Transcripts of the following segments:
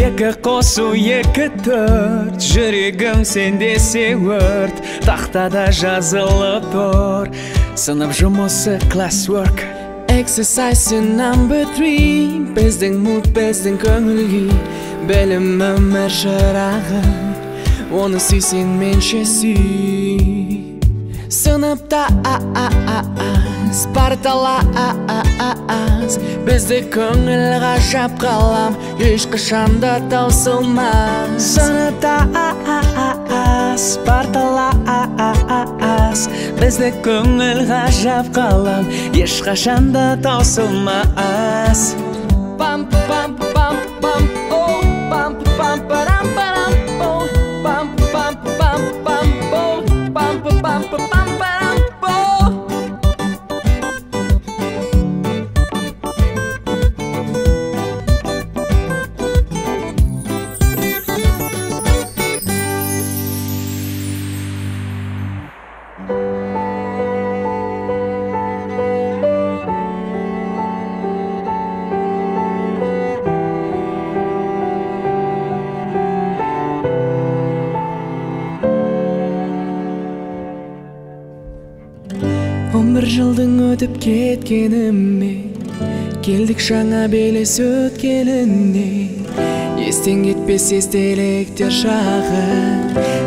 2 қосу 2 4, жүрегім сенде өрт, тақтада жазылып тұр. Сынып жұмысы classwork. Exercise number 3, біздің mood, біздің көңіл күй, білім өмір шырағы, оны сүйсең менше сүй. Сыныпта парталас, бізді көңіл ғажап қалам, ешқашан да таусылмас. Сыныпта парталас, бізді көңіл ғажап қалам, ешқашан да таусылмас. Пам пам пам пам о, пам пам парам парам о, пам пам пам пам о, пам пам пам парам о. Жылдың өтіп кеткеніме, келдік жаңа белес өткеніне. Естен кетпес естеліктер шағы,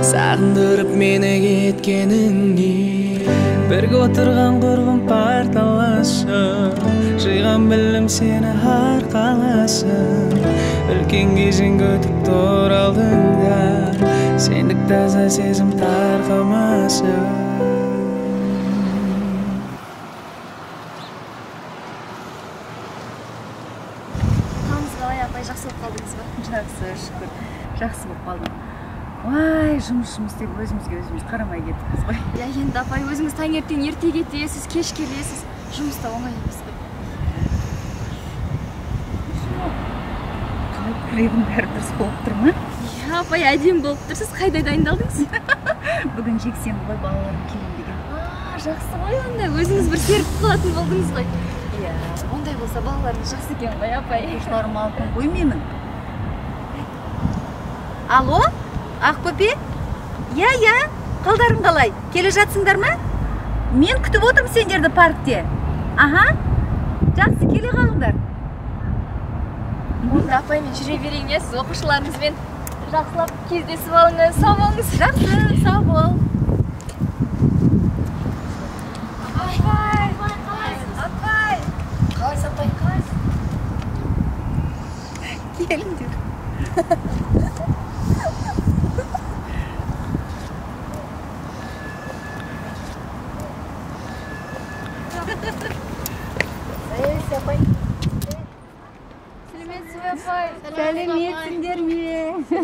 сағындырып мені кеткеніңе. Бірге отырған құрбым парталасым, жиған білім сені арқаласым. Үлкен кезең күтіп тұр алдыңда, сендік таза сезім тарқамасын. Жақсы болып қалдыңыз ба? Жақсы, шүкір. Жақсы болып қалдым. Ой, жұмыс деп өзімізге өзіміз қарамай кеттіңіз ғой. Иә, енді апай, өзіңіз таңертең ерте кетесіз, кеш келесіз. Жұмыс та оңай емес қой. Қалай көйлегім бәрі дұрыс болып тұр ма? Иә, апай, әдемі болып тұрсыз. Қайда дайындалдыңыз? Бүгін жексенбі ғой, балаларым келем деген. Жақсы ғой онда. Өзіңіз бір серіп қалатын болдыңыз ғой. Иә. Ондай болса балаларыңыз жақсы екен ғой, апай. Оқушыларым алтын ғой менің. Алло, Ақбөпе? Иә, иә, қалдарың қалай? Келе жатсыңдар ма? Мен күтіп отырмын сендерді паркте. Аха, жақсы, келе қалыңдар. Онда апаймен жүре берейін, иә, сіз оқушыларыңызбен жақсылап кездесіп алыңыз. Сау болыңыз. Жақсы, сау бол. Апай, қалайсыз? Апай. Қалайсыз, апай? Қалайсыз? Келіңдер. Апай. Сәлеметсіз бе, апай? Сәлеметсіңдер ме?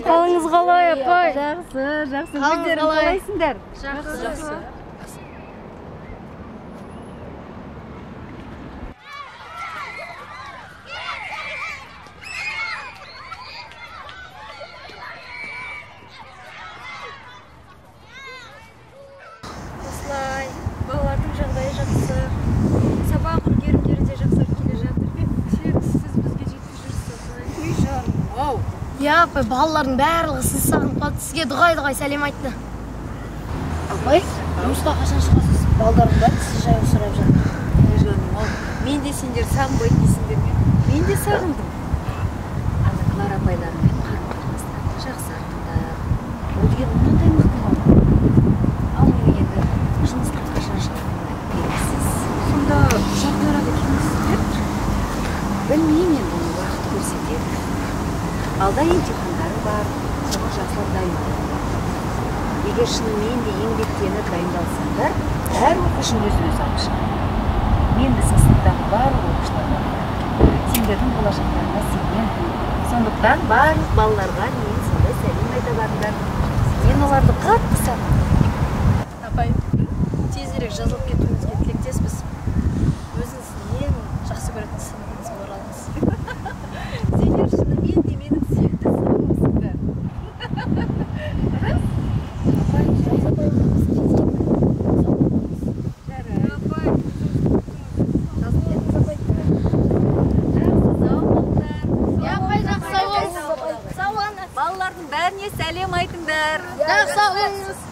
Қалыңыз қалай, апай? Жақсы, жақсы. Өздерің қалайсыңдар? Жақсы, жақсы. Осылай, балалардың жағдайы жақсы. Сабақ үлгерімдері де жақсарып келе жатыр. Тек сіз бізге жетпей жүрсіз, апай. Ой, жаным, ау. Иә, апай, балалардың барлығы сізді сағынып қалды. Сізге дұғай-дұғай сәлем айтты. Апай, жұмысқа қашан шығасыз? Балдардың бәрі сіз жайлы сұрап жатыр. Ой, жаным, ау. Мен де сендерді сағынбайды дейсіңдер ме? Мен де сағындым. Ана Клара апайларыңмен қарым-қатынастарыңды жақсартыңдар. Ол деген мынандай мықты маман. Ал менің енді жұмысқа қашан шығатыным белгісіз. Сонда жақын арада келмейсіздер? Білмеймін енді, оны уақыт көрсетеді. Алда емтихандары бар, соған жақсылап дайындалыңдар. Егер шынымен де еңбектеніп дайындалсаңдар, әр оқушы өзін-өзі алып шығады. Мен біздің сыныптағы барлық оқушыларға сендердің болашақтарыңа сенемін. Сондықтан барлық балаларға мен сондай сәлем айта барыңдар. Мен оларды қатты сағындым. Апай, тезірек жазылып кетуіңізге тілектеспіз. Өзіңіз ең жақсы көретін сыныбыңызға оралыңыз. Сендер шынымен де менің сүйікті сыныбымсыңдар. Рас? Апай, апай, біз кетейік. Сау болыңыз. Жарайды. Апай, жазылып кетіңіз, апай. Жақсы, сау болыңдар. Иә, апай, жақсы, сау болыңыз. Сау Сәлем айтыңдар. Жақсы болыңыз.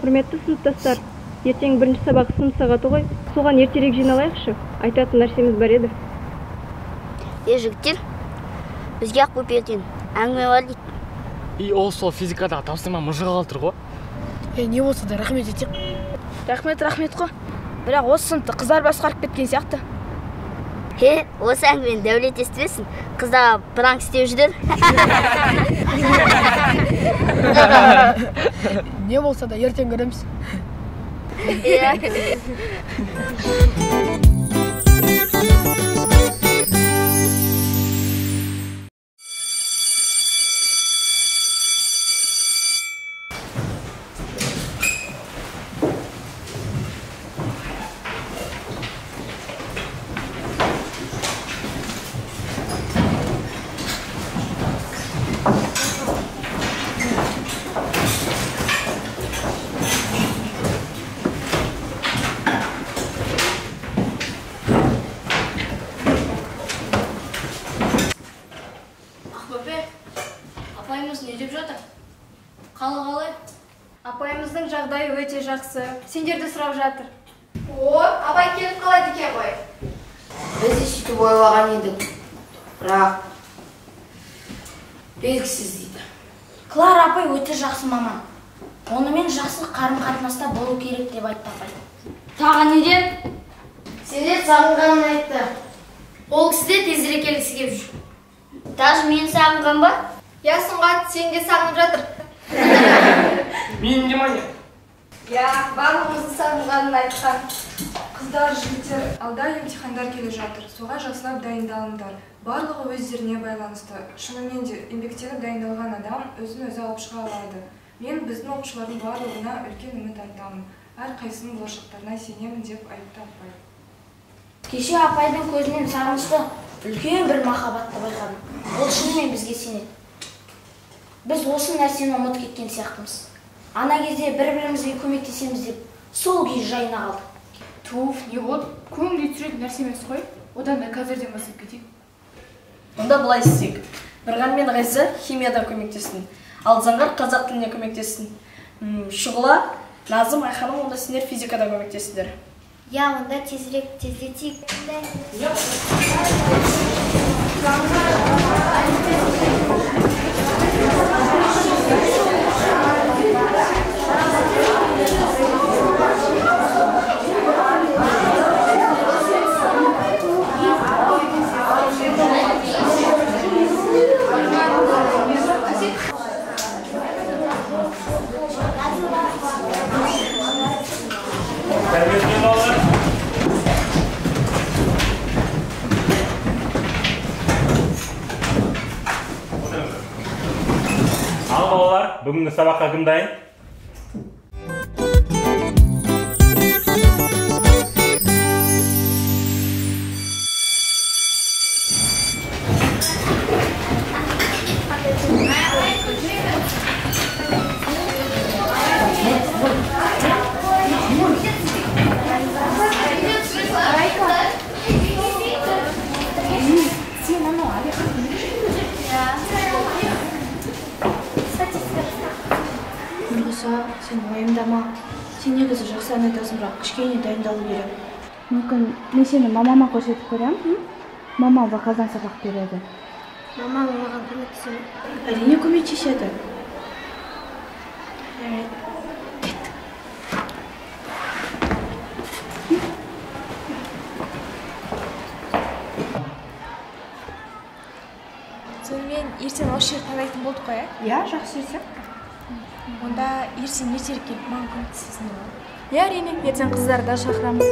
Құрметті сыныптастар, ертең бірінші сабақ сынып сағаты ғой, соған ертерек жиналайықшы, айтатын нәрсеміз бар еді. Жігіттер, бізге Ақбөпе ертең әңгіме бар дейді. И ол сол физикадағы тапсырма мыжғалы тұр ғой. Не болса да рахмет етейік. Рахмет, рахмет қой. Бірақ осы сыныпты қыздар басқарып кеткен сияқты. Осы әңгімені Дәулет естімесін, қыздар пранк істеп жүр. Не болса да ертең көреміз. Апайымыздың жағдайы өте жақсы. Сендерді сұрап жатыр. О, апай келіп қалады екен ғой. Біз де сөйтіп ойлаған едік. Бірақ белгісіз дейді. Клара апай өте жақсы маман. Онымен жақсы қарым-қатынаста болу керек деп айтты апай. Тағы неден? Сендер сағынғанын айтты. Ол кісі де тезірек келгісі келіп жүр. Даже мен сағынған ба? Я, Сұңғат, сен де сағынып жатыр. Мен не мане? Я, барлығымызды сағынғанын айтқан. Қыздар, жігіттер, алда емтихандар келе жатыр. Соған жақсылап дайындалыңдар. Барлығы өздеріне байланысты. Шынымен де еңбектеніп дайындалған адам өзін өзі алып шыға алады. Мен біздің оқушылардың барлығына үлкен үміт артамын. Әрқайсының болашақтарына сенемін деп айтты апай. Кеше апайдың көзінен сағынышты үлкен бір махаббатты байқадым. Ол шынымен бізге сенеді. Біз осы нәрсені ұмытып кеткен сияқтымыз. Ана кезде бір-бірімізге көмектесеміз деп сол күй жайына қалдық. Туф, не болды? Көңілге түсіретін нәрсе емес қой. Одан да қазірден бастап кетейік. Онда былай істейік. Бірған мен Ғайза химиядан көмектессін. Ал Заңғар қазақ тіліне көмектессін. Шұғыла, Назым, Айханым, онда сендер физикадан көмектесіңдер. Я, онда тезірек тездетейік. Ал балалар, бүгінгі сабаққа кім дайын? Нұрғиса, сен уайымдама. Сен негізі жақсы ән айтасың, бірақ кішкене дайындалу керек. Мүмкін мен сені мамама көрсетіп көремін? Мамам вокалдан сабақ береді. Мамам маған көмектесе ме? Әрине көмектеседі. Жарайды, кеттік. Сонымен ертең осы жерді таңдайтын болдық қой, ә? Иә, жақсы жерсек. Онда ертең ертерек келіп маған көмектесесіңдер ма? Иә, әрине, ертең қыздарды да шақырамыз.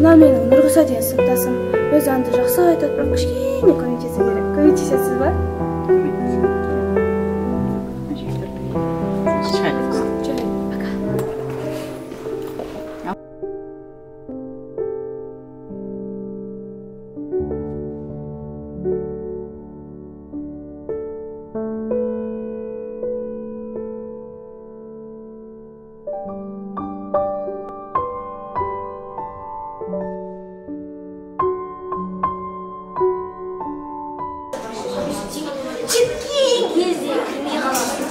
Мынау менің Нұрғиса деген сыныптасым. Өзі әнді жақсы айтады, бірақ кішкене көмектесу керек. Көмектесесіз ба? Жарайды, пока. Жеткен кезде кірмей қаласың.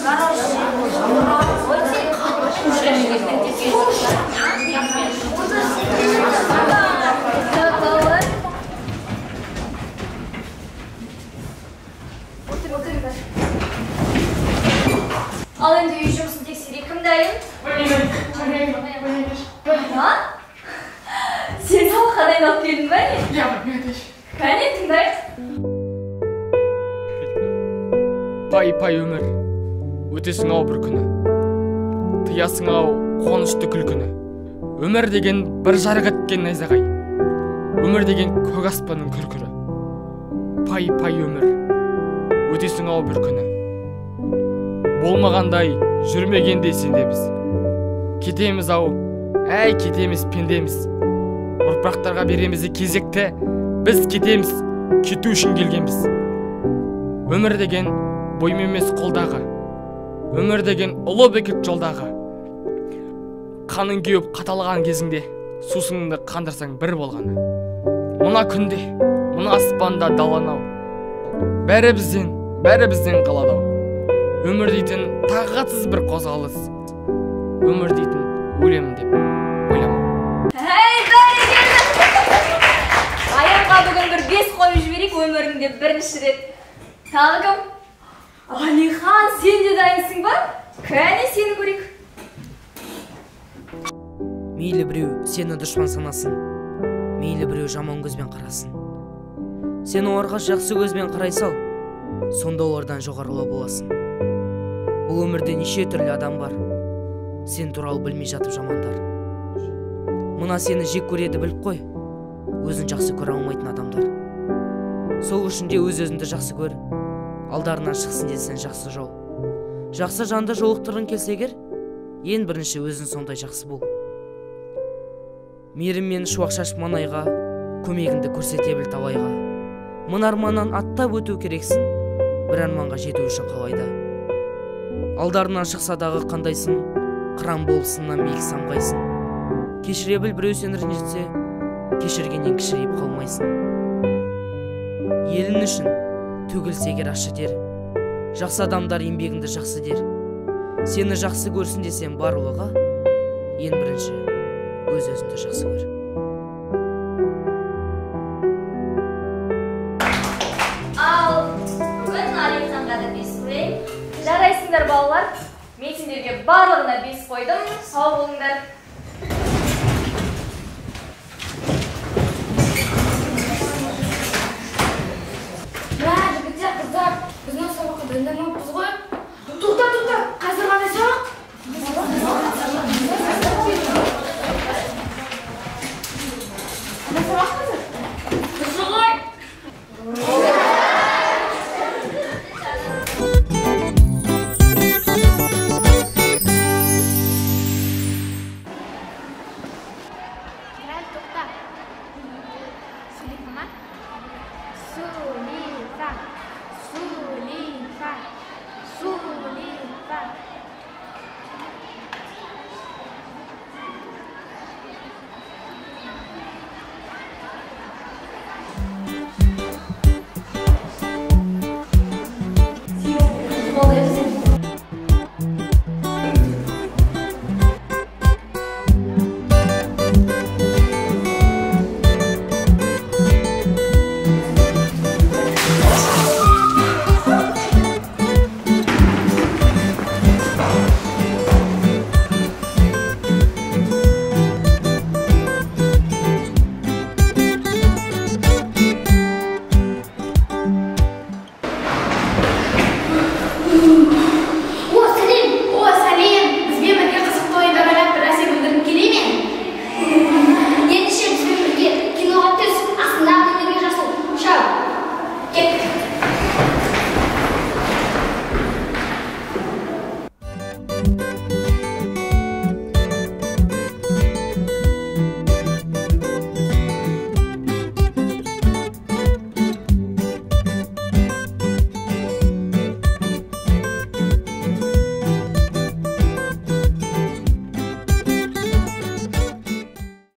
Ал енді үй жұмысын тексерейік. Кім дайын? Сен сабаққа дайындалып келдің ба не? Иә, мен айтайыншы. Кәне, тыңдайық. Пай-пай өмір, өтесің ау бір күні, тыясың ау қуанышты күлкіні. Өмір деген бір жарық еткен найзағай, өмір деген көк аспанның күркірі. Пай-пай өмір, өтесің ау бір күні. Болмағандай, жүрмегендей сенде біз. Кетеміз ау, әй кетеміз пендеміз. Ұрпақтарға береміз кезекті, біз кетеміз, кету үшін келгенбіз. Өмір деген бойым емес қолдағы, өмір деген ұлы бекет жолдағы. Қаның кеуіп қаталаған кезіңде, сусыныңды қандырсаң бір болғаны. Мына күнде, мына аспанда даланау, бәрі бізден, бәрі бізден қалады ау. Өмір дейтін тағатсыз бір қозғалыс, өмір дейтін өлемін деп ойламау. Әй, бәрекелді! Аянға бүгін бір 5 қойып жіберейік өміріңде бірінші рет. Тағы кім? Алихан, сен де дайынсың ба? Кәне, сені көрейік. Мейлі біреу сені дұшпан санасын, мейлі біреу жаман көзбен қарасын. Сен оларға жақсы көзбен қарай сал, сонда олардан жоғарылау боласың. Бұл өмірде неше түрлі адам бар, сен туралы білмей жатып жамандар. Мына сені жек көреді біліп қой, өзін жақсы көре алмайтын адамдар. Сол үшін де өз-өзіңді жақсы көр, алдарынан шықсын десең жақсы жол. Жақсы жанды жолықтырғың келсе егер, ең бірінші өзің сондай жақсы бол. Мейіріммен шуақ шашып маңайға, көмегіңді көрсете біл талайға. Мың арманнан аттап өту керексің, бір арманға жету үшін қалайда. Алдарынан шықса дағы қандайсың, қыран болып сыннан биік самғайсың. Кешіре біл біреу сені ренжітсе, кешіргеннен кішірейіп қалмайсың. Елің үшін төгілсе егер ащы тер, жақсы адамдар еңбегіңді жақсы дер. Сені жақсы көрсін десем барлығы, ең бірінші өз-өзіңді жақсы көр. Ал бүгін Алиханға да 5 қояйын. Жарайсыңдар балалар, мен сендерге барлығына 5 қойдым. Сау болыңдар. Жігіттер, қыздар, біз мына сабаққа дайындалмаппыз ғой. Тоқта, тоқта, қазір қандай сабақ? Қандай сабақ қазір? Дұрыс ғой. Сөйле.